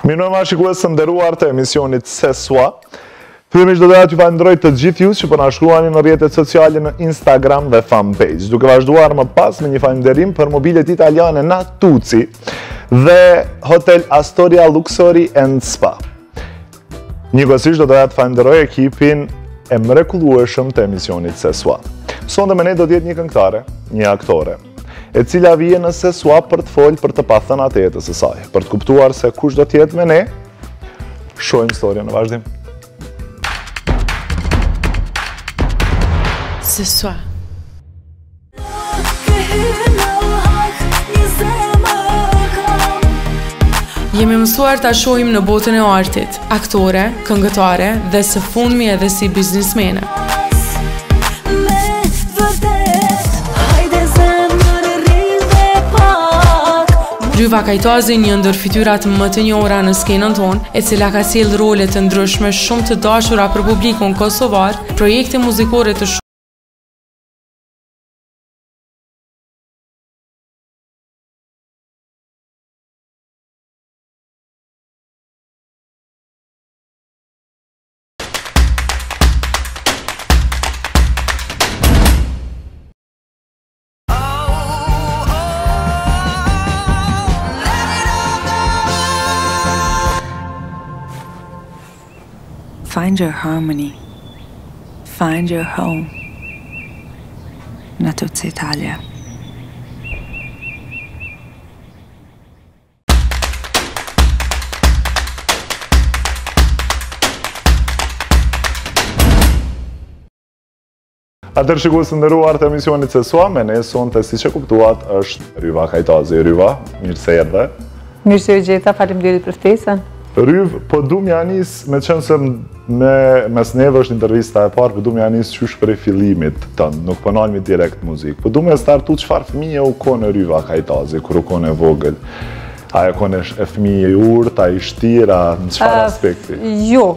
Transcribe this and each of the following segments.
Mirëmbrëma shikues të nderuar të emisionit Se Sua. Fillimisht do doja t'ju falënderoj të gjithë ju që po na shkruani në rrjetet sociale në Instagram dhe fanpage. Duke vazhduar më pas me një falënderim për mobilet italiane Natuzzi dhe Hotel Astoria Luxury and Spa. Njëkohësisht do doja të falënderoj ekipin e mrekullueshëm të emisionit Se Sua. Sonte me ne do të jetë një këngëtare, një aktore, e cila vjen në Se Sua për të folë për të pathënat e jetës së saj, për të kuptuar se kush do të jetë me ne, shohim storjen në vazhdim. Se Sua. Jemi mësuar ta shohim në botën e artit, aktore, këngëtare dhe së fundmi edhe si biznismene. Ryva Kajtazi, një ndër fytyrat më të njohura në skenën tonë, e cila ka sjellë role të ndryshme shumë të dashura për publikun kosovar, projekte muzikore të Find your harmony. Find your home. Natuzzi Italia. Atëherë shikues të nderuar të emisionit Se Sua, me ne sonte siç e kuptuat është Ryva Kajtazi. Ryva, mirë se erdhe. Mirë se ju gjeta, faleminderit për ftesën. Ryv, po du m'ja nis, meqenëse me, mes neve është intervista e parë, po du m'ja nis qysh prej fillimit tënd, nuk po nalmi direkt muzikë. Po du me startu çfarë fëmije u konë Ryva Kajtazi, kur u konë e vogël. A e konë e fëmijë i urtë, a i shtirë, a në çfarë aspekti? Jo,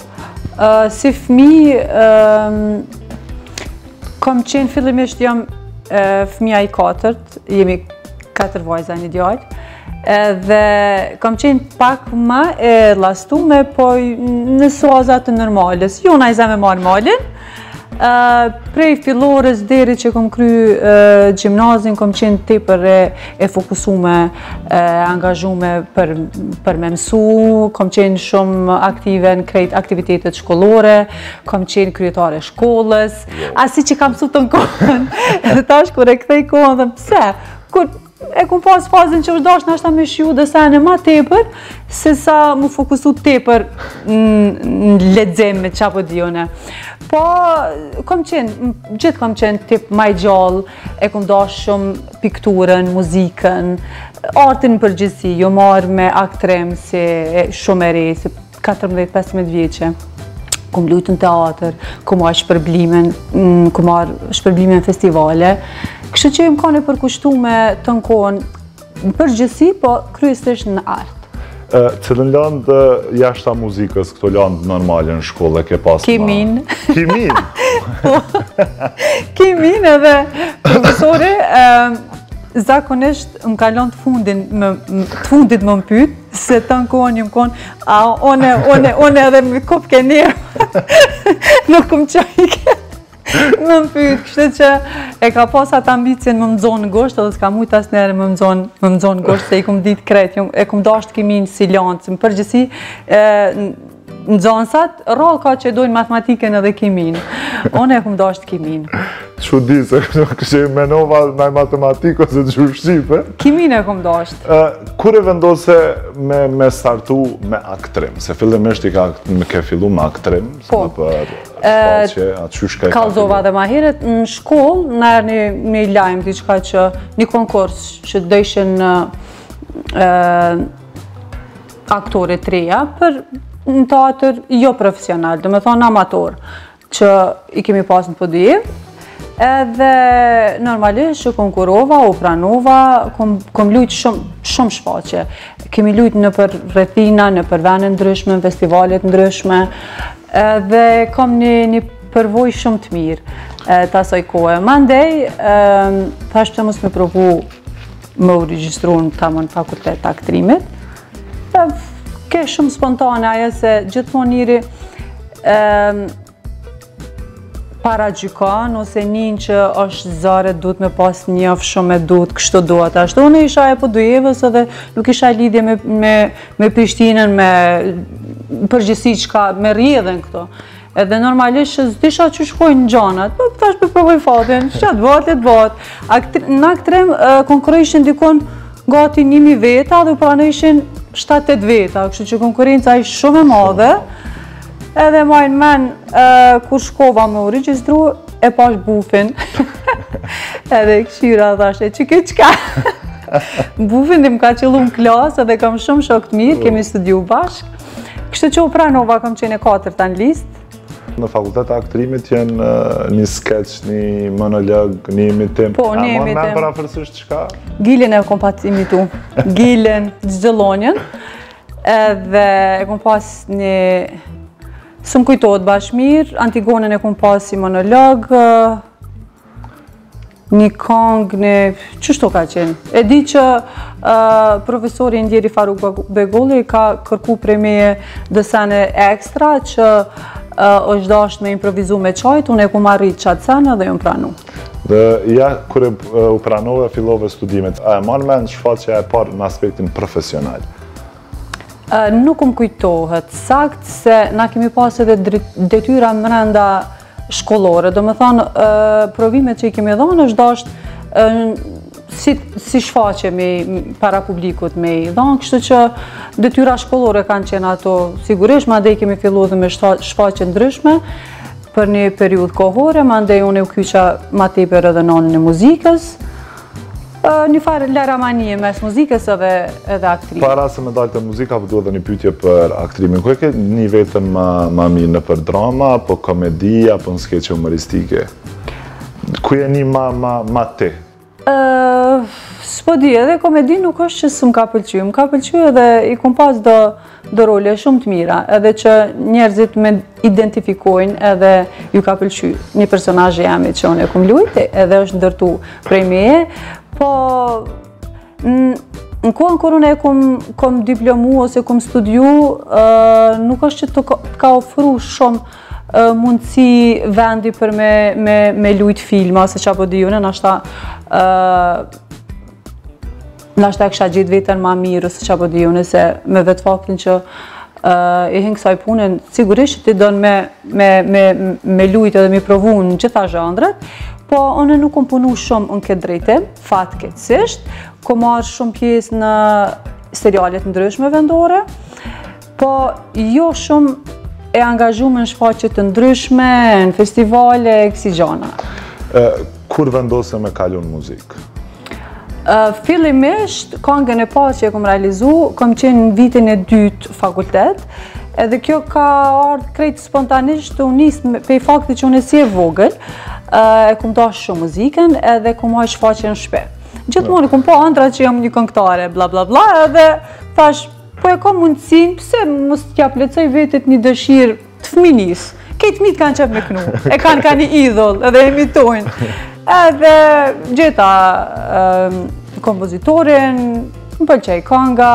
si fëmijë, Kom qenë fillimisht jam fëmija i katërt, jemi katër vajza një djalë, edhe kom qenë pak ma e llastume, po në suaza të normales, jo naj me marrë malin, prej fillores deri që kom kry gjimnazin, kom qenë tepër e, e fokusume, e angazhume për, për me mësu, kom qenë shumë aktive në krejt aktivitetet shkollore, kom qenë kryetare e shkollës, asi që kam mësu tanë kohën, edhe tash kur e kthej kohën dhe pse, kur e kom pas fazën që është dashtë nashta me shiju dhe sene ma tepër, se sa mu fokusu tepër në lexim me qa po di une. Po, kom qenë, gjithë kom qenë tip ma i gjallë, e kom dashtë shumë pikturën, muzikën, artin në përgjithësi, jo marrë me aktrim si shumë e re, si 14-15 vjeçe, kom lujtë në teatër, kom marrë shpërblime, kom marrë shpërblime në festivale, kështu që jam kanë e përkushtume tanë kohën në përgjithësi, po kryesisht në art. Cilën landë jashta muzikës, këto landë normale në shkollë, ke pas Kiminë. Kiminë? Po. Kiminë edhe profesori, zakonisht më ka lënë të fundin, të fundit me më pyt, se tanë kohën jam konë, a one, one, one edhe më kopke njerë, nuk më qajke, me më pyt, kështu që e ka pas atë ambicien me më nxonë n'gusht, edhe s'ka mujtë asnjëherë me më nxonë, me më nxonë n'gusht, se i kum ditë krejt, e kum dashtë kiminë si landë, në përgjithësi, Nxënësat, rrallë ka që e dojnë matematikën edhe kiminë. Unë e kum dashtë kiminë. Çudi, se kështë e menova naj matematikë ose gjuhë shqipe. Kiminë e kum dashtë. Kur e vendose me, me startu me aktrim? Se fillimisht i ka, me ke fillu me aktrim, se po. nëpër shfaqje, a qysh ka e ka Kallzova dhe ma herët, në shkollë, në një, një lajm, diçka që një konkurs që dojshin aktore të reja për në teatër jo profesional, domethonë amator, që i kemi pas në Podujevë, edhe normalisht që konkurova, u pranova, kom, kom lujtë shumë, shumë shfaqje. Kemi lujtë nëpër rrethina, nëpër vene ndryshme, në festivale t'ndryshme, edhe kom një, një përvojë shumë të mirë të asoj kohe. Mandej, thashë pse mos me provu me u regjistru në tamon fakultet të aktrimit. Ke shumë spontane ajo se gjithmonë njeri paragjykon ose nin që është zare duhet me pas njoft shumë e duhet kështu duhet ashtu. Unë isha e Podujevës edhe nuk kisha lidhje me, me, me Prishtinën, me përgjithësi çka me rrjedhën këto. Edhe normalisht që s'disha qysh shkojnë gjanat, po thash po provoj fatin, çka të bëhet, le të bëhet. Në aktrim konkurrojshin dikun gati 1000 veta dhe u pranojshin 7-8 veta, kështu që konkurrenca ishte shumë e madhe. Edhe maj men, kur shkova me u regjistru, e pash bufin. Edhe e kqyra, thash, e qiky çka? Bufin dhe më ka qëllu në klasë edhe kam shumë shokë të mirë, kemi studiu bashkë. Kështu që u pranova, kam qenë e katërta në listë. Në fakultet të aktrimit janë një skeç, një monolog, një imitim. Po, një imitim. A mon men përafërsisht çka? Gilin e kom pas imitu. Gilin, Xhelonjën. Edhe e kom pas një... S'më kujtohet bash mirë, Antigonën e kom pas si monolog, Një kangë, një... Qështu ka qenë? E di që profesori i ndjeri Faruk Begolli ka kërku prej meje do sene ekstra që është dasht me improvizu me qajt, unë e kum arrit qatë sen dhe jom pranu. Dhe ja, kur u pranove, fillove studimet, a e man mend shfaqja e parë në aspektin profesional? Nuk më kujtohet sakt se na kemi pas edhe detyra mrenda shkollore. Domethonë, provimet që i kemi dhonë është dasht si, si shfaqje me para publikut me i dhonë, kështu që detyra shkollore kanë qenë ato sigurisht, mandej kemi fillu dhe me shfaqje ndryshme për një periudhë kohore, mandej unë u kyqa ma tepër edhe në anën e muzikës, Një farë laramanie mes muzikës edhe, edhe aktrimit. Para se me dalë te muzika, po du edhe një pytje për aktrimin. Ku e ke ni veten ma, ma mirë nëpër drama, apo komedi, apo në skeqe humoristike? Ku je ni ma, ma, ma ti? Uh, S'po di, edhe komedi nuk është që s'më ka pëlqy. Më ka pëlqy edhe i kom pas do, do role shumë të mira, edhe që njerëzit me identifikojnë edhe ju ka pëlqy një personazh i jemi që unë e kum lujt, edhe është ndërtu prej meje, po në kohën kur unë e kum, kum diplomu ose kum studiu, nuk është që të ka ofru shumë mundësi vendi për me, me, me lujt filma, ose ça po di unë, nashta Nashta e kisha gjetë veten ma mirë, ose ça po di unë, se me vetë faktin që i hin kësaj pune, sigurisht që ti don me, me, me, me lujt edhe me provu në gjitha zhandret, po unë nuk kom punu shumë në këtë drejtim, fatkeqësisht, kom marrë shumë pjesë në serialet ndryshme vendore, Po, jo shumë e angazhume në shfaqje të ndryshme, në festivale, kësi gjana. Kur vendose me kalu në muzikë? Fillimisht, kangën e parë që e kom realizu, kom qenë në vitin e dytë fakultet, edhe kjo ka ardhë krejt spontanisht u nis pej faktit që unë si e vogël, e kom dashë shumë muzikën edhe kom majtë shfaqje në shpi. Gjithmonë kom pa andrra që jam një këngëtare, bla bla bla, edhe thash Po e kam mundësinë, pse mos t'ja plotësoj vetit një dëshirë të fëminisë? Krejt fmijt kanë qef me knu, e kanë ka një idhull edhe imitojnë. Edhe gjeta kompozitorin, më pëlqej kanga,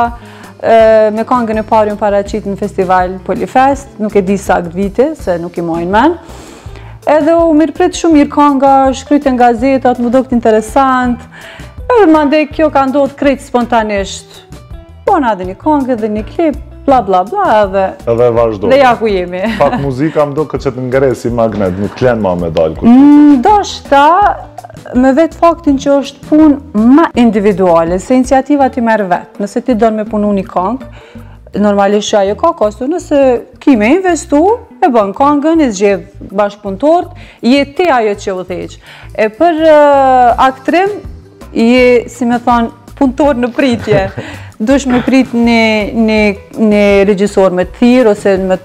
me kangën e parë jom paraqit në festival Polifest, nuk e di sakt viti, se nuk i maj men. Edhe u mirëprit shumë mirë kanga, shkrujtën gazetat, m'u dokt interesant, edhe mandej kjo ka ndodhë krejt spontanisht. Po na edhe një kangë edhe një klip, bla bla bla edhe... Edhe vazhdo. Dhe ja ku jemi. Pak muzika më doket që të ngre si magnet, nuk të len ma me dalë kur mm, Ndoshta, me vetë faktin që është punë ma individuale, se iniciativa t'i merr vetë, nëse ti don me punu një kangë, normalisht që ajo ka kosto, nëse ki me investu, e bën kangën, e zgjedh bashkëpunëtorët, je ti ajo që udhëheq. E për aktrim, Je, si me thonë, punëtor në pritje. Dush me prit një, një, një regjisor me të thirrë, ose me,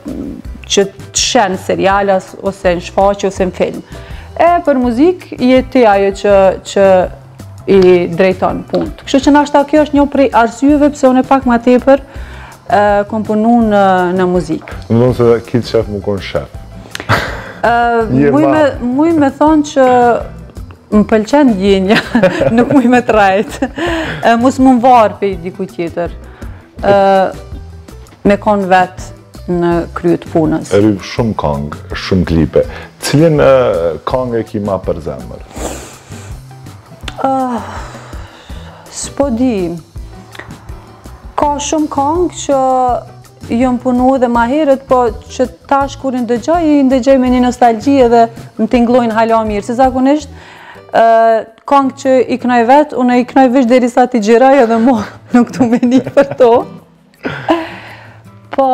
që të sheh në serial, ose në shfaqje, ose në film. E për muzikë, je ti ajo që, që i drejton punët. Kështu që nashta kjo është një prej arsyeve pse unë pak ma tepër kom punu në, në muzikë. Më thonë se ki qef me konë shef. Muj me, muj me thonë që Më pëlqen ndjenja, nuk muj me t'rrejt. Mos m'u varë pej diku tjetër. me konë vetë në krye të punës. Ryv shumë kangë, shumë klipe. Cilin kangë e ki ma për zemër? Uh, S'po di. Ka shumë kangë që janë punu edhe ma herët, po që tash kur i ndëgjoj, i ndëgjoj me një nostalgji edhe më tingllojnë hala mirë. Se zakonisht, kangë që i knoj vetë, unë i knoj veç derisa t'i xhiroj edhe mo nuk du me ni për to. Po,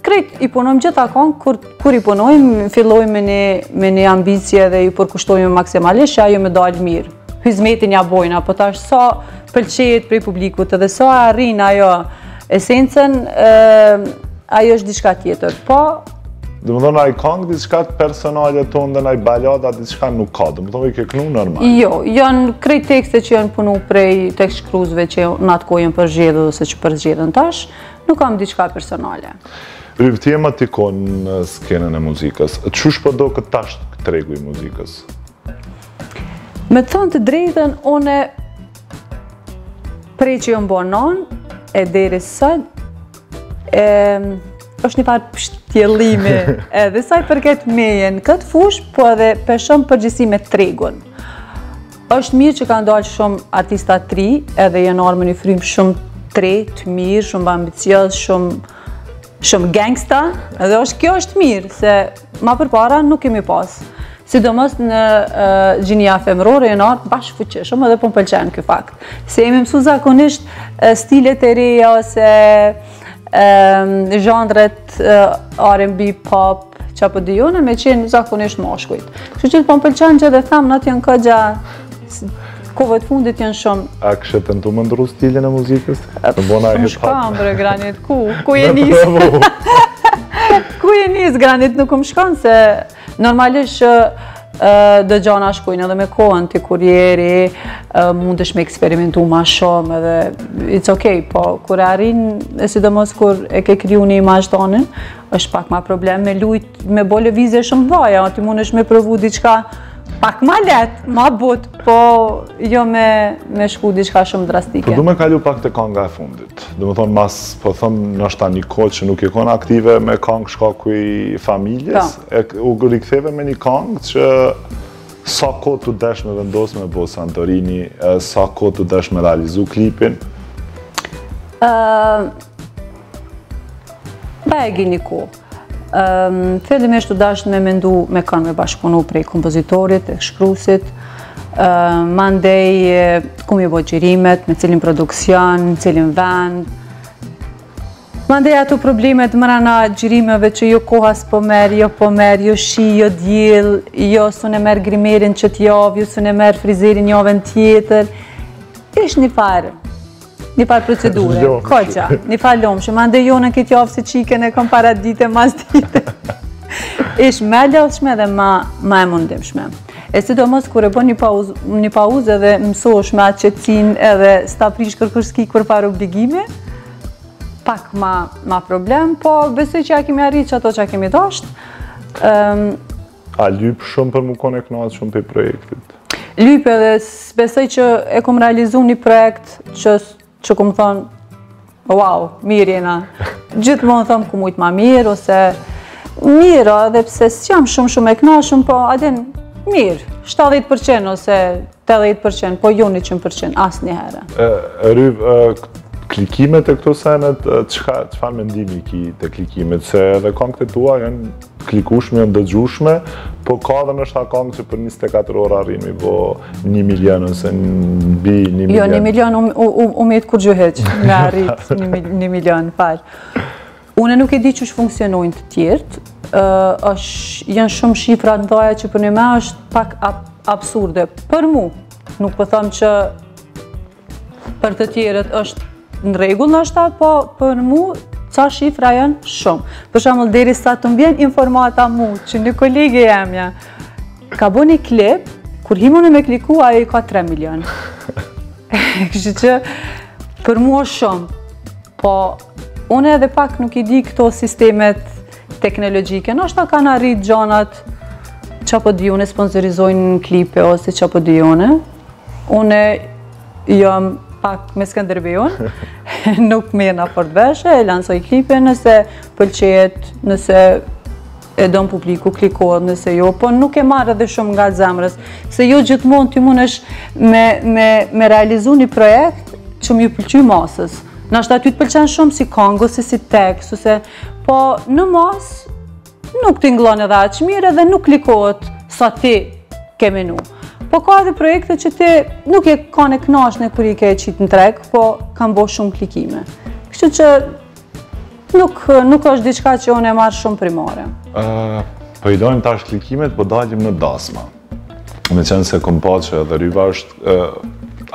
krejt i punojmë gjitha kangë, kur, kur i punojmë, fillojmë me një, me një ambicie dhe i përkushtojmë maksimalisht që ajo me dalë mirë. Hyzmetin ja bojna, po tash sa pëlqehet prej publikut edhe sa arrin ajo esencën, ajo është diçka tjetër. Po, Domethonë, naj kangë diçka personale tonë dhe naj balada diçka nuk ka, domethonë, i ke knu normal. Jo, janë krejt tekste që janë punu prej tekstshkruesve që në atë kohë janë përzgjedhur ose që përzgjedhen tash, nuk kam diçka personale. Ryv, ti je ma tikonë në skenën e muzikës. Qysh po doket tash tregu i muzikës? Me të thonë të drejtën, une prej që jam bo nonë, e deri sot, e, është një farë pështjellimi, edhe sa i përket meje në këtë fushë, po edhe pe shoh n'përgjithësi me tregun. është mirë që kanë dalë shumë artista të ri, edhe janë ardhë me një frymë shumë të re, të mirë, shumë ambicioz, shumë shumë gangsta, edhe është kjo është mirë, se ma përpara nuk kemi pas. Sidomos në gjinia femërore janë ardhë bash fuqishëm edhe po më pëlqen ky fakt. Se jemi mësu zakonisht stilet e reja ose zhanret R&B, pop, ça po di unë, me qenë zakonisht mashkujt. Kështu që po më pëlqen që edhe femnat janë kogja kohëve të fundit janë shumë... A kishe tentu me ndrru stilin e muzikës? Të bona e hip-hop? S'më shkon, bre, Granit, ku? Ku je nis? Ku je nis, Granit, nuk më shkon se normalisht që do gjana shkojnë edhe me kohën, ti kur je e re, mundesh me eksperimentu ma shumë edhe it's okay, po kur e arrin, e sidomos kur e ke kriju një imazh tonin, është pak ma problem me lujt, me bo lëvizje shumë t'mdhaja, ti mundesh me provu diçka pak ma let, ma but, po jo me, me shku diçka shumë drastike. Po du me kalu pak te kanga e fundit. Domethonë, mas, po thom, ndoshta një kohë që nuk je konë aktive me kangë shkaku i familjes, po. e u riktheve me një kangë që sa kohë t'u desh me vendos me bo Santorini, sa kohë t'u desh me realizu klipin? Uh, Bajagi një kohë. Fillimisht u dasht me mendu me kanë me bashkëpunu prej kompozitorit, tekstshkrusit, mandej ku me bo xhirimet, me cilin produksion, në cilin vend. Mandej ato problemet mrena xhirimeve që jo koha s'po merr, jo po merr, jo shi, jo diell, jo s'un e merr grimerin qët javë, jo s'un e merr frizerin javën tjetër. Ish një farë Një farë procedure, kogja, një farë lomshi, mandej jo në këtë javë se çikën e kom para dite, mas dite. Ish ma e lodhshme dhe ma, ma e mundimshme. E sidomos kur e bon një pauzë, një pauzë edhe mësohesh me atë qetësinë edhe s'ta prish kërkush s'ki kurrfarë obligimi, pak ma, ma problem, po besoj që ja kemi arrit qato që kemi dasht. Um, A lyp shumë për mu konë e knaqun prej projektit? Lyp edhe besoj që e kom realizu një projekt që, që kom thonë, wow, mirë jena. Gjithmonë thom kum mujtë ma mirë, ose mirë, edhe pse s'jam shumë shumë e knaqun, po a din, mirë, 70% ose 80%, po jo 100%, asnjëherë. Ryv, klikimet e këto senet, çfarë mendimi ki te klikimet, se edhe kangët e tua janë klikushme, janë dëgjushme, po ka dhe ndoshta kangë që për 24 orë arrin mi bo një milion ose mbi një milion. Jo, një milion u met kurgjë hiç, me arrit një milion, fal. Unë nuk e di qysh funksionojnë të tjerët, janë shumë shifra të mdhaja që për nime është pak absurde. Për mu, nuk po them që Për të tjerët është në rregull ndoshta, po për mu ca shifra janë shumë. Për shembull, derisa të më vjen informata mu që një kolege jemja ka bo një klip, kur him unë me kliku, ajo i ka 3 milion. Kështu që për mu është shumë. Po, unë edhe pak nuk i di këto sistemet teknologjike, ndoshta kanë arrit gjanat ça po di unë sponsorizojnë klipe ose ça po di unë. Unë jam pak me Skënderbeun. Nuk merrna fort vesh, e lansoj klipin nëse pëlqehet, nëse e don publiku, klikohet, nëse jo, po nuk e marr edhe shumë nga zemrës, se jo gjithmonë ti mundesh me, me, me realizu një projekt që me ju pëlqy masës. Nashta ty të pëlqen shumë si kangë, ose si tekst, ose, po në masë nuk tingëllon edhe aq mirë edhe nuk klikohet sa ti ke menu. Po ka edhe projekte që ti nuk je kanë e knaqne kur i ke qitë në treg, po kanë bo shumë klikime. Kështu që Nuk, nuk është diçka që unë e marr shumë primare. Uh, po i dojmë tash klikimet, po dalim në dasma. Meqenëse kom pa që edhe Ryva është uh,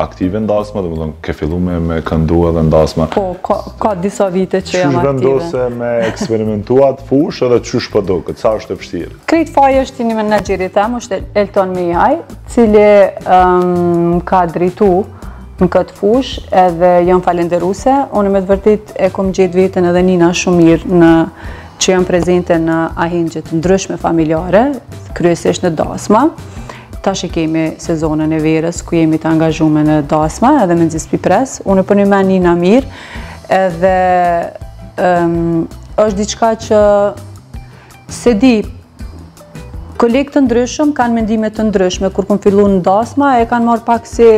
aktive në dasma, domethonë, ke fillu me, me këndu edhe në dasma. Po, ka, ka disa vite që jam aktive. Qysh vendose me eksperimentu atë fushë edhe qysh po doket, sa është e vështirë? Krejt faji është i një menaxherit tem, është Elton Mihaj, cili um, ka drejtu në këtë fushë edhe jam falenderuse. Unë me të vërtet e kom gjetë veten edhe nina shumë mirë në që jam prezente në ahengje të ndryshme familjare, kryesisht në dasma. Tash e kemi sezonën e verës ku jemi të angazhume në dasma edhe mezi s'pi pres. Unë përnime nina mirë edhe um, është diçka që s'e di, kolegë të ndryshëm kanë mendime të ndryshme, kur kom fillu në dasma e kanë marrë pak si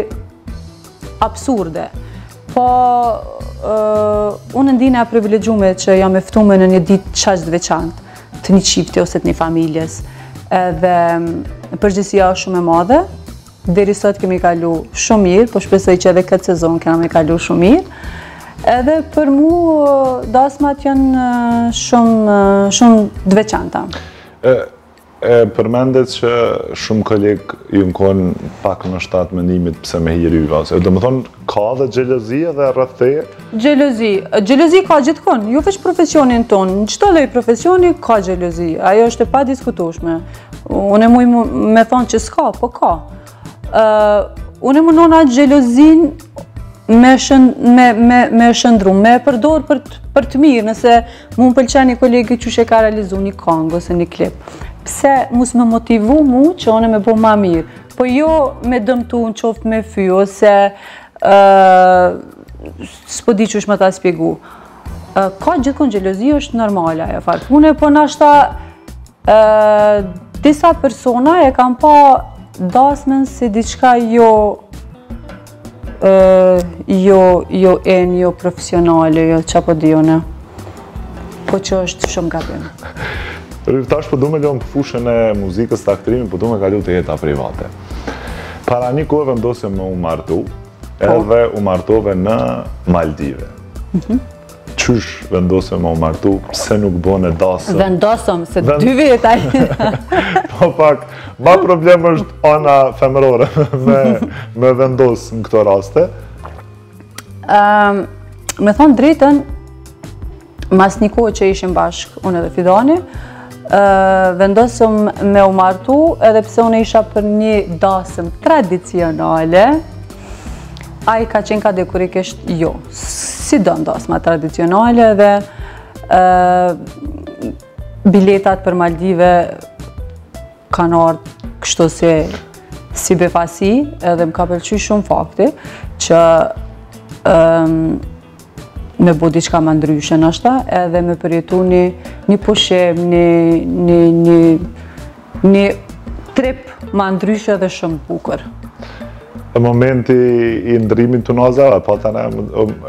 absurde. Po, uh, unë ndihna e privilegjume që jam e ftume në një ditë qaq të veçantë, të një çifti ose të një familjes. Edhe përgjegjësia është shumë e madhe, Deri sot kemi kalu shumë mirë, po shpresoj që edhe këtë sezon kena me kalu shumë mirë. Edhe për mu, dasmat janë shumë, shumë të veçanta. E, e përmendet që shumë kolegë jon konë pak në shtat mendimit pse me hi Ryva. Se, domethonë, ka dhe xhelozi edhe rreth teje? Xhelozi. Xhelozi ka gjithkun, jo veç profesionin tonë, në çdo lloj profesioni ka xhelozi, ajo është e padiskutueshme. Unë muj me thonë që s'ka, po ka. Unë munona xhelozinë me, shën, me, me, me shndërru, me përdor për, për të mirë, nëse mu më pëlqen një kolegi qysh e ka realizu një kangë ose një klip. Pse mos me motivu mu që unë me bo ma mirë, po jo me dëmtu në qoftë me fy, ose s'po di qysh me ta spjegu. Ka gjithkun xhelozi është normale ajo farë pune, po nashta disa persona e kanë pa dasmën si diçka jo jo jo en, jo profesionale, jo ça po di unë. Po që është shumë gabim. Tash po du me lonë fushën e muzikës të aktrimit, po du me kalu te jeta private. Para një kohë vendose me u martu, po. edhe u martove në Maldive. Mhm. Qysh vendose me u martu, pse nuk bone dasëm? Vendosëm, se Vend... dy veta. po pak, ma problem është ana femërore me, me vendos në këto raste. Um, me thonë drejtën, mas një kohë që ishim bashkë, unë edhe Fidani, vendosëm me u martu, edhe pse unë isha për një dasëm tradicionale, ai ka qenë kategorikisht jo, s'i don dasma tradicionale dhe biletat për Maldive kanë ardhë kështu si, si befasi, edhe më ka pëlqy shumë fakti që um, me bo diçka ma ndryshe nashta, edhe me përjetu një, një pushim, një, një, një, një trip ma ndryshe dhe shumë bukur. Në momenti i ndrimit të unazave, a pate një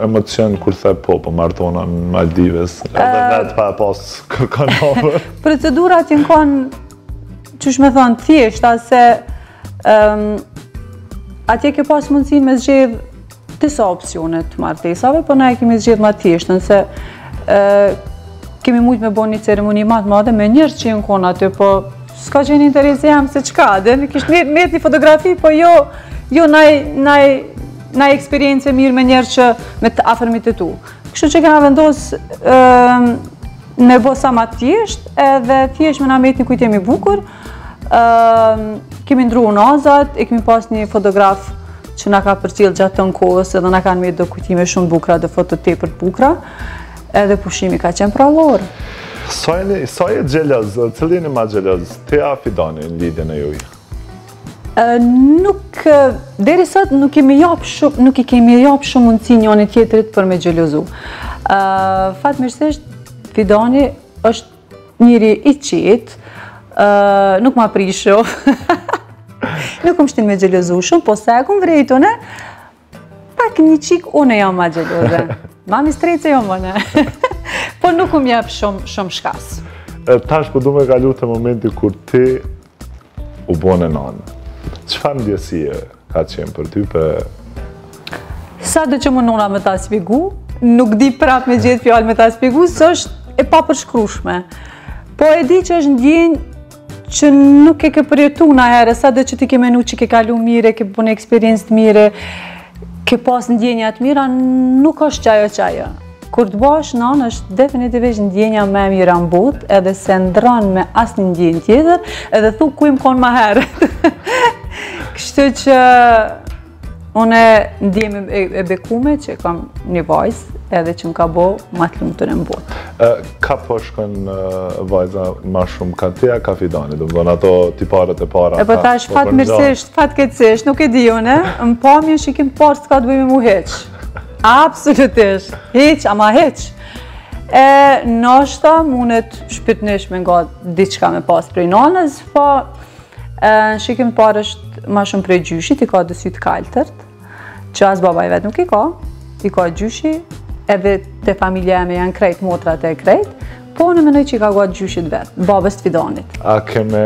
emocion kur the po, po martona në Maldives, edhe vetë pa e pas kërkon ofër. Procedurat janë konë, qysh me thonë, thjeshta se um, atje ke pas mundësinë me zgjedh disa opsione të martesave, po na e kemi zgjedh ma thjeshtën, se kemi mujtë me bo një ceremoni ma të madhe me njerëz që janë konë aty, po s'ka qenë interesi jem se çka, dhe në kishtë met, met një fotografi, po jo, jo naj, naj, naj eksperiencë e mirë me njerëz që me të afërmit e tu. Kështu që kena vendos me bo sa ma thjesht, edhe thjesht me na met një kujtim i bukur, kemi ndru unazat, e kemi pas një fotograf që na ka përcjell gjatë tënë kohës edhe na kanë met do kujtime shumë bukra, do foto tepër të bukra, edhe pushimi ka qenë përrallor. Sa jeni, sa je xheloz, cili jeni ma xheloz, ti a Fidani në lidhjen e juj? Nuk, deri sot nuk kemi jap shumë, nuk i kemi jap shumë mundësi njoni tjetrit për me xhelozu. Fatmirësisht, Fidani është njeri i qetë, nuk ma prish shumë, nuk më shtin me xhelozu shumë, po sa e kom vrejt une, Pak një çikë unë jam ma xheloze. Ma mistrece jam unë. Po nuk um jep shumë, shumë shkas. E, tash po du me kalu te momenti kur ti u bone nanë. Çfarë ndjesie ka qenë për ty për... Sado që munona me ta spjegu, nuk di prap me gjetë fjalë me ta spjegu, se është e papërshkrushme. Po e di që është ndjenjë që nuk e ke përjetu naherë, sado që ti ke menu që ke kalu mire, ke bo një eksperiencë të mire, ke pas ndjenja të mira, nuk është qajo qajo. Kur të bahesh nanë, është definitivisht ndjenja më e mira në botë, edhe s'e ndrron me asnjë ndjenjë tjetër, edhe thu ku jom konë ma herët. Kështu që Unë ndihem e bekume që kam një vajzë edhe që më ka bo ma të lumturën në botë. Ka po shkon vajza ma shumë ka ti a ka Fidani, domethonë ato tiparet e para. E po tash po fatmirësisht, fatkeqësisht, nuk e di unë, në pamje shikim parë s'ka të bëjë me mu hiç. Absolutisht, hiç, ama hiç. E ndoshta mundet shpirtnisht me nga diçka me pas prej nanës, po Në shikim të parë është ma shumë prej gjyshit, i ka dy sy të kaltërt, që as baba i vet nuk i ka, i ka gjyshi, edhe te familja eme janë krejt, motrat e krejt, po unë menoj që i ka ngat gjyshit vet, babës të Fidanit. A ke me,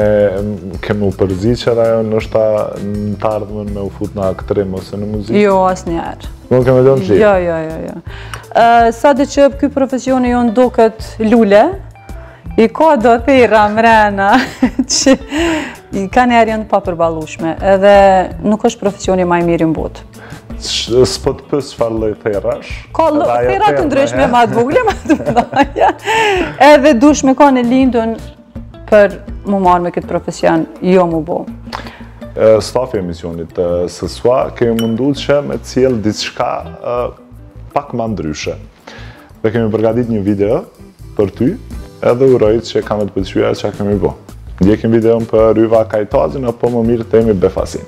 ke me u përzi që ajo ndoshta në të ardhmen me u fut në aktrim ose në muzikë? Jo, asnjëherë. Nuk ke me lënë të Jo, jo, jo, jo. Sado që ky profesioni jonë duket lule, I ka do therra mrena, që kanjëherë janë të papërballushme, edhe nuk është profesioni ma i mirë në botë. S'po të pys çfarë lloj therrash? Ka therra të ndryshme, ma të vogla, ma të mdhaja. Edhe dush me kanë e lindun për m'u marrë me këtë profesion, jo m'u bo. Stafi i emisionit Se Sua, kemi mundu që me të sjellë diçka pak ma ndryshe. Dhe kemi përgatit një video për ty, edhe uroj që ka me të pëlqy ajo që kemi bo. Ndjekim videon për Ryva Kajtazin, apo më mirë themi befasin.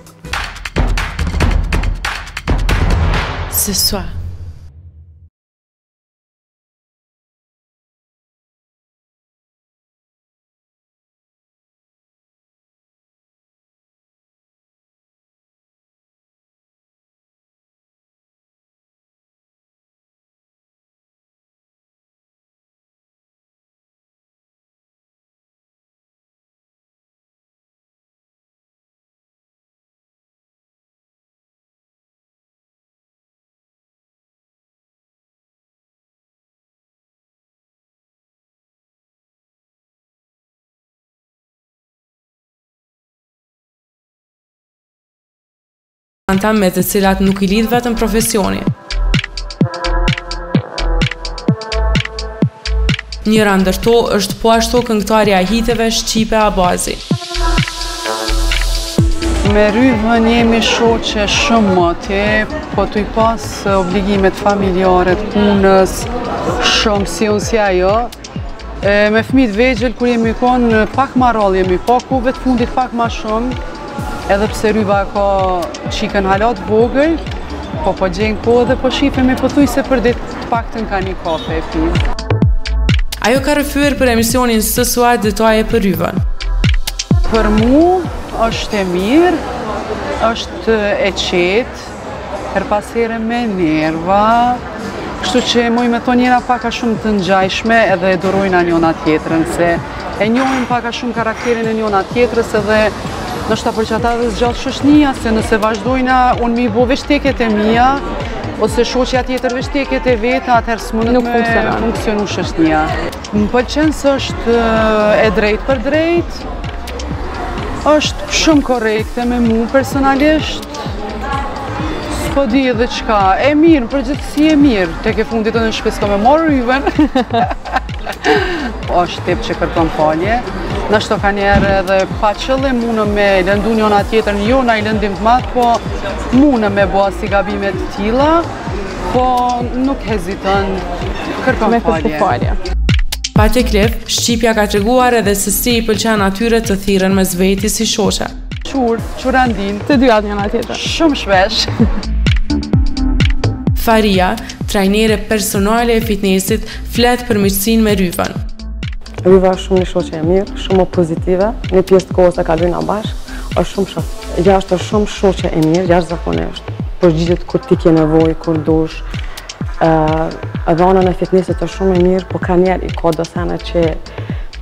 Se sua. Anta me të cilat nuk i lidh vetëm profesioni. Njëra ndër to është po ashtu këngëtarja e hiteve Shqipe Abazi. Me Ryvën jemi shoqe shumë moti, po tu i pas obligimet familjare të punës, shumë si unë si ajo, E, me fëmijë të vegjël kur jemi konë pak ma rrallë jemi pa, kohëve të fundit pak ma shumë, edhe pse Ryva ka çikën hala të vogël, po po gjenë kohë dhe po shifemi pothuajse për ditë të paktën ka një kafe e pimë. Ajo ka rrëfyer për emisionin Se Sua detaje për Ryvën. Për mu është e mirë, është e qetë, Herë pas here me nerva, kështu që muj me thonë jena pak a shumë të ngjajshme edhe e durojna njona tjetrën, se e njohim pak a shumë karakterin e njona tjetrës edhe ndoshta për qata edhe zgjat shoqnia, se nëse vazhdojna unë mi bo veç teket e mija, ose shoqja tjetër veç teket e veta, atëherë s'mundet me funksionu shoqnia. Më pëlqen se është e drejtpërdrejtë, Është shumë korrekte me mu personalisht. S'po di edhe çka. E mirë, në përgjithësi e mirë. Tek e fundit në shpi s'ka me marrë Ryvën. është tip që kërkon falje. Ndoshta kanjëherë edhe pa qëllim mundë me lëndu njona tjetrën, jo naj lëndim të madh, po mundë me bo si gabime të tilla. Po nuk heziton, kërkon falje. falje. Pa teklif, Shqipja ka treguar edhe se si i pëlqen atyre të thirren mes veti si shoqe. Qur, qurandin. Të dyja njëna tjetrën. Shumë shpesh. Faria, trajnere personale e fitnessit, flet për miqësinë me Ryvën. Ryva është shumë një shoqe e mirë, shumë pozitive, një pjesë të kohës e kalojna bashkë, është shumë shoqe. Jashtë është shumë shoqe e mirë, jashtëzakonisht. Përgjigjet kur ti ke nevojë, kur dush. Edhe anën e fitnessit është shumë e mirë, po kanjëherë i ka do sene që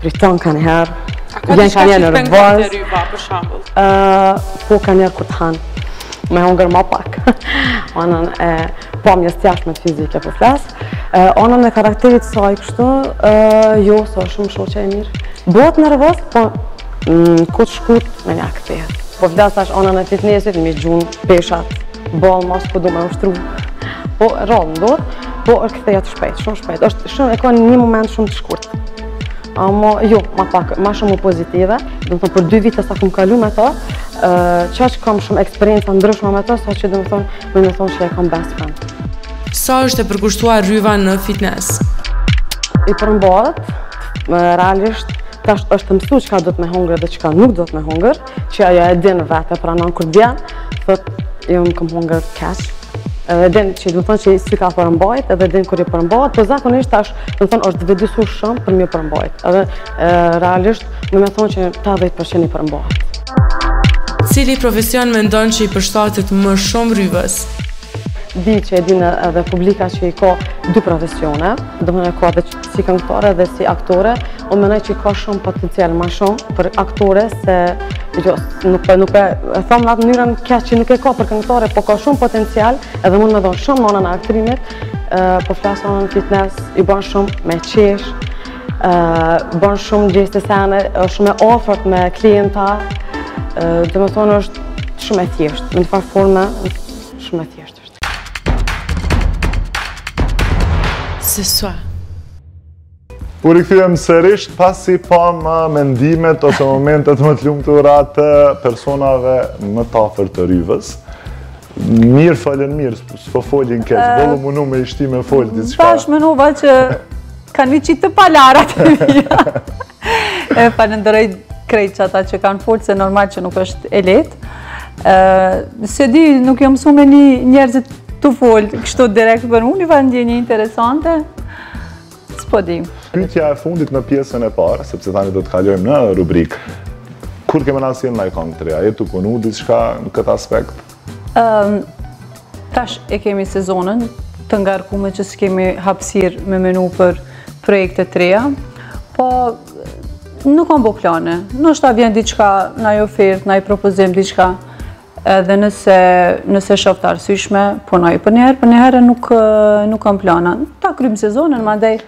priton kanjëherë. A ka diçka që të pengon te Ryva, për shembull? Po kanjëherë kur të hanë, me hongër ma pak. Anën e pamjes të jashtme të fizike po flas. Anën e karakterit saj kështu, jo, se është shumë shoqe e mirë. Bëhet nervoz, po në kohë të shkurt menjëherë kthehet. Po flas tash anën e fitnessit, mi gjun peshat, boll mos po du me ushtru. Po rrallë ndodh, po është kthehet shpejt, shumë shpejt. Është shumë e ka një moment shumë të shkurt. Amo jo, ma pak, ma shumë pozitive, domethonë për dy vite sa kom kalu me to, qaq kam shumë eksperienca ndryshme me to, sa që domethonë, me me thonë që e kam best friend. Sa është e përkushtuar Ryva në fitness? I përmbahet, realisht, tash është mësu çka do të me hongër dhe çka nuk do të me hongër, që ajo e din vetë e pranon kur vjen, thot, jo më kom hongër keq, edhe din që domethonë që s'i ka përmbajt, edhe din kur i përmbahet, po zakonisht tash, domethonë, është vetëdijesu shumë për me iu përmbajt, edhe realisht, me me thonë që 80% i përmbahet. Cili profesion mendon që i përshtatet më shumë Ryvës? Di që e din edhe publika që i ka dy profesione, domethonë e ka edhe si këngëtare dhe si aktore, unë mendoj që ka shumë potencial ma shumë për aktore se jo, nuk po nuk e them në atë mënyrën keq që nuk e ka për këngëtare, po ka shumë potencial edhe mund me dhonë shumë në anën e aktrimit, po flas anën fitness, i bën shumë me qesh, bën shumë gjeste sene, është shumë e afërt me klienta, domethonë është shumë e thjeshtë, në një farë forme, Shumë e thjeshtë është. Se sua. U rikthyem sërish pasi pamë mendimet ose momentet më të lumtura të personave më të afërt të Ryvës. Mirë folën mirë, s'po folin keq, boll u munu me i shti me fol diçka. Tash menova që kanë një qitë të palarat e mija. E falenderoj krejt që ata që kanë folë, se normal që nuk është e lehtë. Se di, nuk jam mësu me ni njerëzit tu folë, kështu direkt për unë, një farë ndjenje interesante, s'po di. Pyetja e fundit në pjesën e parë, sepse tani do të kalojmë në rubrikë. Kur ke me na sjellë naj kongë të re, a je tu punu diçka në këtë aspekt? Tash e kemi sezonën të ngarkume që s'kemi hapësirë me menu për projekte të reja, po nuk kam bo plane. Ndoshta vjen diçka, naj ofertë, naj propozim, diçka, edhe nëse, nëse shoh të arsyeshme, punoj. Për njëherë, për njëherë nuk, nuk kam plana. Ta kryjmë sezonën, mandej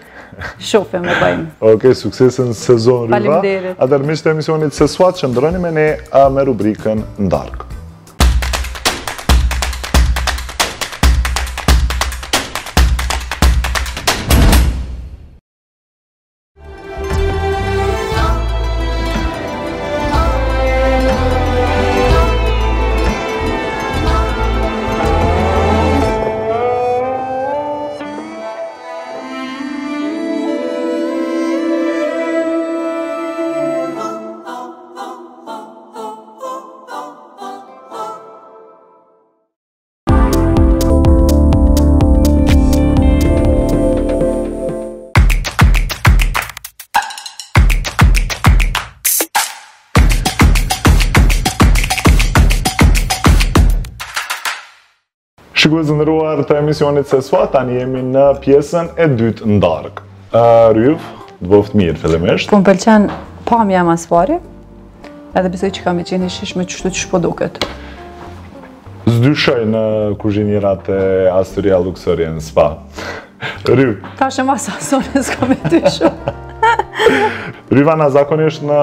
shofim e bëjmë. Okej, suksese në sezon, Ryva. Faleminderit. Atëherë miq të emisionit Se Sua, qëndroni me ne me rubrikën N'darkë. Shikues të nderuar të emisionit Se Sua, tani jemi në pjesën e dytë në darkë. Ryv, të bëftë mirë, fillimisht. Po më pëlqen pamja ma s'pari, edhe besoj që ka me qenë e shijshme qështu qysh po duket. S'dyshoj në kuzhinierat e Astoria Luxury and Spa. Ryv. Tash e mas asone s'ka me dyshu. Ryva na zakonisht në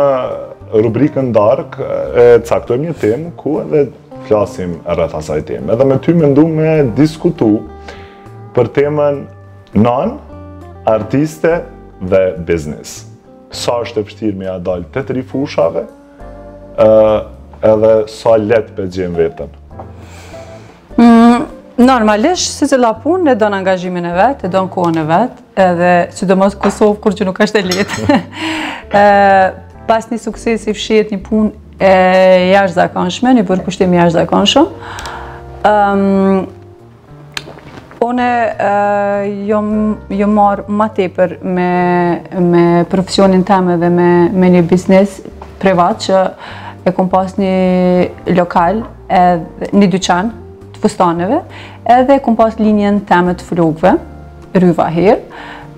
rubrikën darkë e caktojmë një temë ku edhe flasim rreth asaj teme. Edhe me ty mendu me diskutu për temën nanë, artiste dhe biznis. Sa është e vështirë me ja dalë të tri fushave, edhe sa lehtë pe gjen veten. Mm, normalisht, secila punë e don angazhimin e vet, e don kohën e vet, edhe sidomos Kosovë kur që nuk është e lehtë. Pas një suksesi fshihet një punë e jashtëzakonshme, një përkushtim i jashtëzakonshëm. Um, Une jom, jom marrë ma tepër me, me profesionin tem edhe me, me një biznes privat që e kom pas një lokal, edhe një dyqan të fustaneve, edhe kom pas linjën teme të flokëve, Ryva Hair,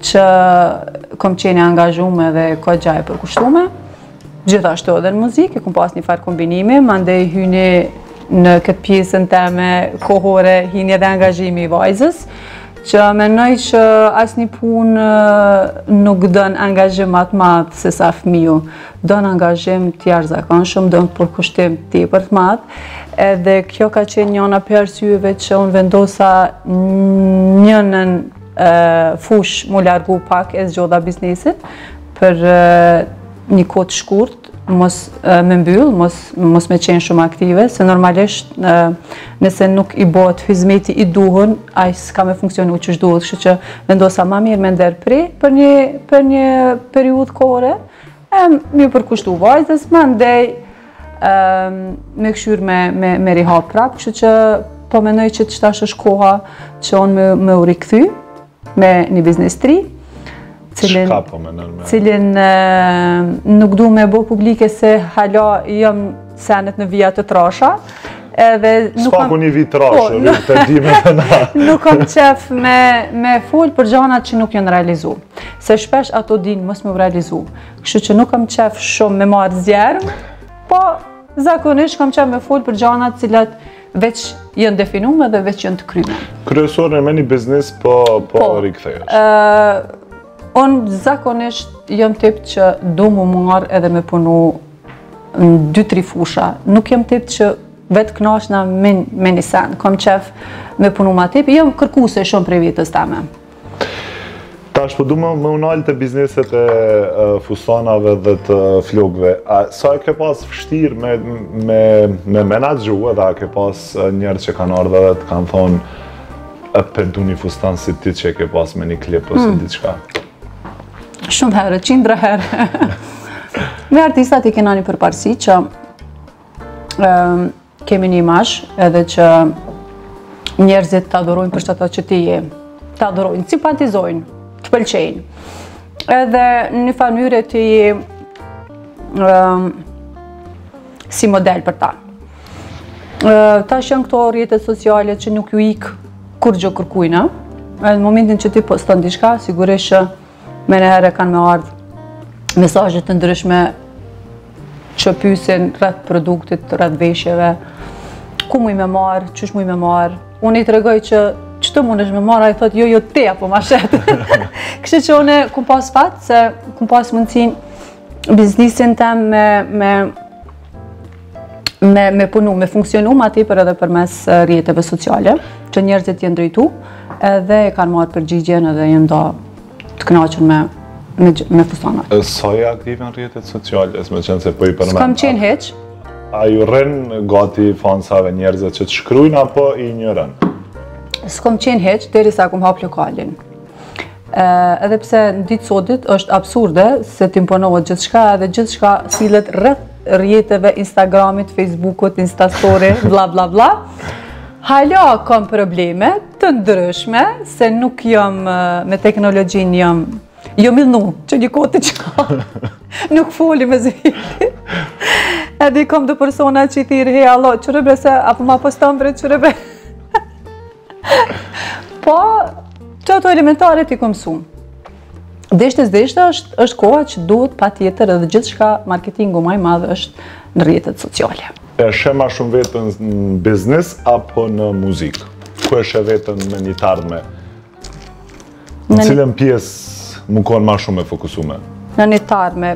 që kom qenë e angazhume dhe kogja e përkushtume. Gjithashtu edhe në muzikë, e kom pas një farë kombinimi, mandej hyni në këtë pjesën teme kohore, hini edhe angazhimi i vajzës, që menoj që asnjë punë nuk don angazhim ma të madh se sa fëmiju. Don angazhim të jashtëzakonshëm, don përkushtim tepër të madh, edhe kjo ka qenë njëna prej arsyeve që unë vendosa njënën fushë m'u largu pak e zgjodha biznesit, për një kohë të shkurt, mos me mbyll, mos, mos me qenë shumë aktive, se normalisht nëse nuk i bëhet hizmeti i duhun, ai s'ka me funksionu qysh duhet, kështu që vendosa ma mirë me ndërpre për një, për një periudhë kohore, e m'iu përkushtu vajzës, mandej me kqyr me, me, me rihap prapë, kështu që po mendoj që qetash është koha që unë me, me u rikthy, me një biznes të ri, cilin, Çka po menon me? Cilin nuk du me bo publike se hala jam senet në vija të trasha. Edhe nuk kam... S'paku një vijë trashë, po, nuk, të di me të na. nuk kam qef me, me fol për gjanat që nuk janë realizu. Se shpesh ato din mos me u realizu. Kështu që nuk kam qef shumë me marrë zjerm, po zakonisht kam qef me fol për gjanat cilat veç janë definume dhe veç janë të kryme. Kryesore me një biznis po, po, po rikthehesh? Unë zakonisht jam tip që du m'u marrë edhe me punu në dy, tri fusha. Nuk jam tip që vetë knaqna me, me një sen. Kom qef me punu ma tepër. Jam kërkuse shumë prej vetës teme. Tash po du me u nalë te bizneset e fustanave dhe të flokëve. A, sa e ke pas vështirë me, me, me menaxhu edhe a ke pas njerëz që kanë ardhë dhe të kanë thonë e pe du një fustan si ti që e ke pas me një klip ose mm. diçka? Shumë herë, qindra herë. Me artistat i kena një përparësi që um, Kemi një imazh edhe që njerëzit të adhurojnë për qato që ti je. Të adhurojnë, simpatizojnë, të pëlqejnë. Edhe në një farë mënyre ti je um, si model për ta. Uh, tash janë këto rrjetet sociale që nuk ju ikë kurgjë kërkujna. Në momentin që ti poston diçka, sigurisht që Menjëherë kanë me ardhë mesazhe të ndryshme që pysin rreth produktit, rreth veshjeve, ku muj me marrë, qysh muj me marrë. Unë i tregoj që qëtu mundesh me marrë, ai thot, jo, jo, ti apo ma shet. Kështu që unë kum pas fat, se kum pas mundësin biznisin tem me, me, me, me punu, me funksionu ma tepër edhe përmes rrjeteve sociale, që njerëzit janë drejtu, edhe e kanë marrë përgjigjen edhe janë do të kënaqur me me, me fustanat. Sa je aktive në rrjetet sociale, me qenë se po i përmend? S'kam qenë hiç. A ju rrin gati fansave njerëzve që të shkrujnë apo i injoron? S'kam qenë hiç, derisa kom hap lokalin. Edhe pse në ditë sotit është absurde se të imponohet gjithçka edhe gjithçka sillet rreth rrjeteve Instagramit, Facebookut, Instastory, bla bla bla. Hala kam probleme të ndryshme se nuk jam me teknologjinë jam jo idhnu, që një kohë të qa. nuk foli me zhiti. Edhe i kam do persona që i thirr, hej, allo, qyre bre se, apo ma poston bre, qyre bre. Po, që ato elementaret i kom mësu. Deshte s'deshte është, është koha që duhet patjetër edhe gjithçka marketingu ma i madh është në rrjetet sociale. E sheh ma shumë veten në biznis apo në muzikë? Ku e sheh veten në një t'ardhme? Në cilën pjesë me konë ma shumë e fokusume? Në një t'ardhme,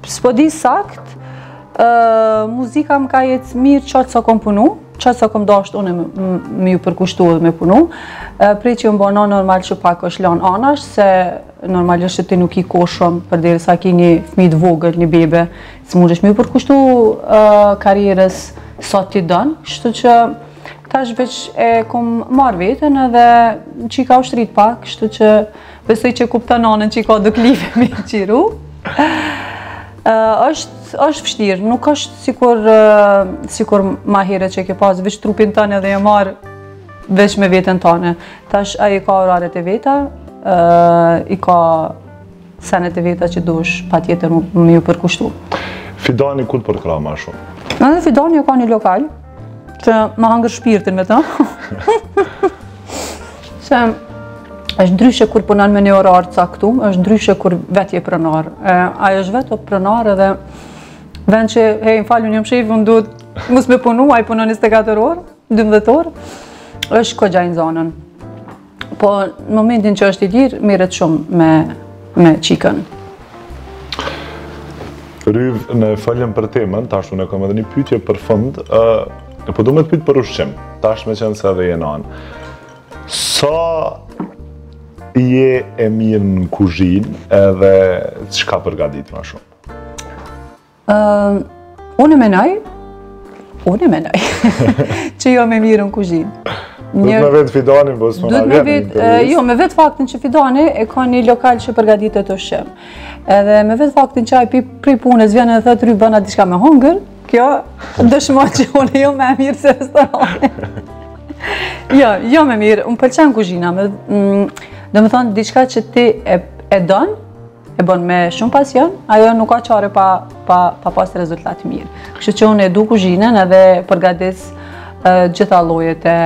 s'po di sakt, muzika më ka ecë mirë qaq sa kom punu, qaq sa kom dasht unë me ju përkushtu edhe me punu, prej që jom bo nanë normal që pak është lanë anash, se normalisht që ti nuk ki kohë shumë, përderisa ki një fmi të vogël, një bebe, s'mundesh me ju përkushtu karrierës sa ti don, kështu që tash veç e kom marrë veten edhe qika u shtrit pak, kështu që besoj që kupton nanën që i ka do klipe me qiru. Është është vështirë, nuk është sikur sikur ma herët që ke pas veç trupin tënd edhe je marrë veç me veten tane. Tash ai ka oraret e veta, i ka senet e veta që duhesh patjetër me ju përkushtu. Fidani ku të përkrah ma shumë? Edhe Fidani e ka një lokal, që ma hangër shpirtin me të. Se është ndryshe kur punon me një orar të caktum, është ndryshe kur vetë je pronar. Ai është vetë pronar edhe vend që, hej, më fal, unë jam shefi, unë duhet mos me punu, ai punon 24 orë, 12 orë, është kogja i nxanun. Po, në momentin që është i lirë, merret shumë me, me çikën. Ryv, ne folëm për temën, tash unë e kam edhe një pyetje për fund, uh, po du me të pyet për ushqim, tash meqenëse edhe je nanë. Sa je e mirë në kuzhinë edhe çka përgatit ma shumë? Uh, unë menoj, unë menoj, që jom e mirë në kuzhinë. Duhet me vetë Fidanin, po s'më na vjen. Vetë, jo, me vetë faktin që Fidani e ka një lokal që përgatitet ushqim. Edhe me vetë faktin që ai prej punës vjen edhe thotë Ryv bëna diçka me hongër, kjo dëshmon që unë jom ma e mirë se restorani. jo, jo më mirë, më pëlqen kuzhina, me, mm, domethonë diçka që ti e, e don, e bën me shumë pasion, ajo nuk ka qare pa, pa, pa pas rezultat mirë. Kështu që unë e du kuzhinën edhe përgadis gjitha llojet e,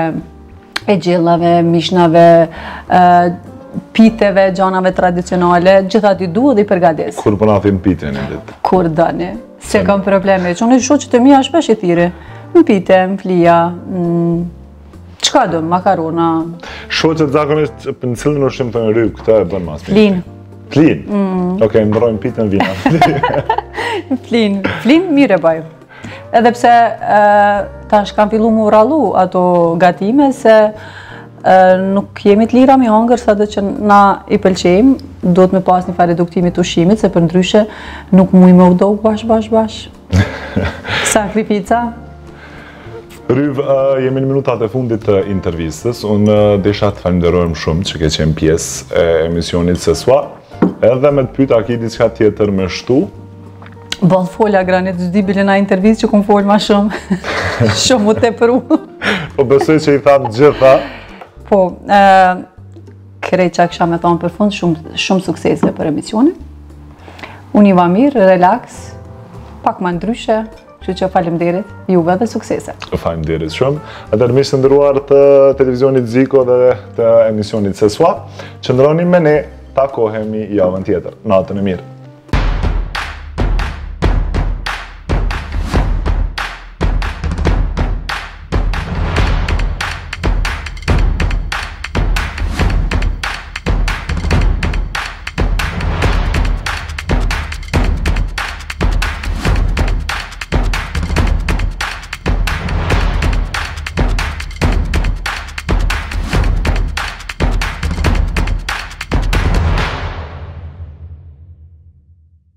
e gjellave, mishnave, piteve, gjanave tradicionale, gjitha t'i du edhe i përgadis. Kur po na thim pite një ditë? Kur doni, s'e kam probleme, që unë shoqet e mija shpesh i thirri, në pite, në flija, në Çka do, makarona? Shoqet zakonisht në cilën ushqim thonë Ryv, këtë e bën ma s'miri. Flin. Flin? Mm. Okej, okay, ndrojmë pitën vina. Flin. Flin mirë e bëj. Edhe pse tash kanë fillu m'u rrallu ato gatime se nuk jemi të lira mi hongër sado që na i pëlqejmë, duhet me pas një farë reduktimi të ushqimit, se përndryshe nuk muj me u dok bash, bash, bash. Sakrifica. Ryv, jemi në minutat e fundit të intervistës. Unë desha të falenderoj shumë që ke qenë pjesë e emisionit Se Sua. Edhe me të pyet a ki diçka tjetër me shtu? Boll fola, Granit, s'di bile naj intervistë që kum folë ma shumë. shumë u tepru. po besoj që i thamë gjitha. Po, krejt çka kisha me thonë për fund, shumë, shumë suksese për emisionin. Unë jam mirë, relax, pak ma ndryshe, Kështu që faleminderit juve dhe suksese. Faleminderit shumë. Atëherë miq të nderuar të televizionit Ziko dhe të emisionit Se Sua, qëndroni me ne, takohemi javën tjetër. Natën e mirë.